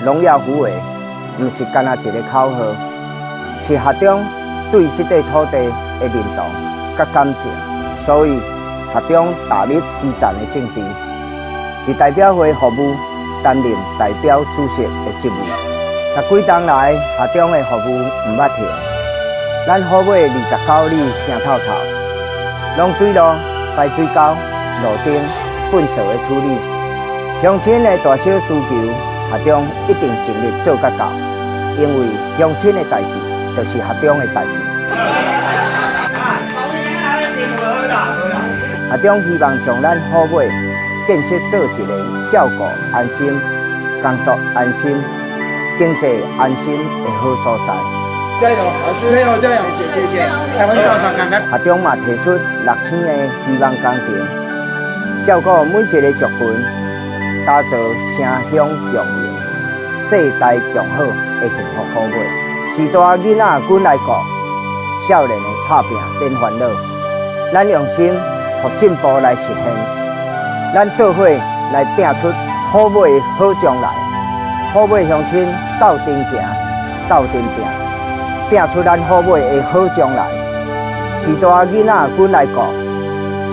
農業虎尾，毋是干焦一个口號，是學長對這塊土地的認同佮感情，所以學長踏入基層的政治，佇代表會服務擔任代表主席的職務。十幾冬來，學長的服務毋捌停。咱虎尾29里行透透，農水路、排水溝、路燈、糞掃的處理，鄉親的大小需求，學長一定盡力做甲到，因為鄉親的代誌就是學長的代誌。學長希望將咱虎尾建設做一个照顧安心、工作安心、經濟安心的好所在。加油，老師加油加油！謝謝謝謝。台灣教場看看。學長嘛提出六星的希望工程，照顧每一个族群，打造城鄉共榮、世代共好的幸福虎尾。序大囡仔阮來顧，少年的拍拚免煩惱。咱用心，予進步來實現，咱做伙來拚出虎尾的好將來。虎尾鄉親鬥陣行，鬥陣拚，拚出咱虎尾的好將來。序大囡仔阮來顧，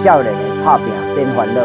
少年的拍拚免煩惱。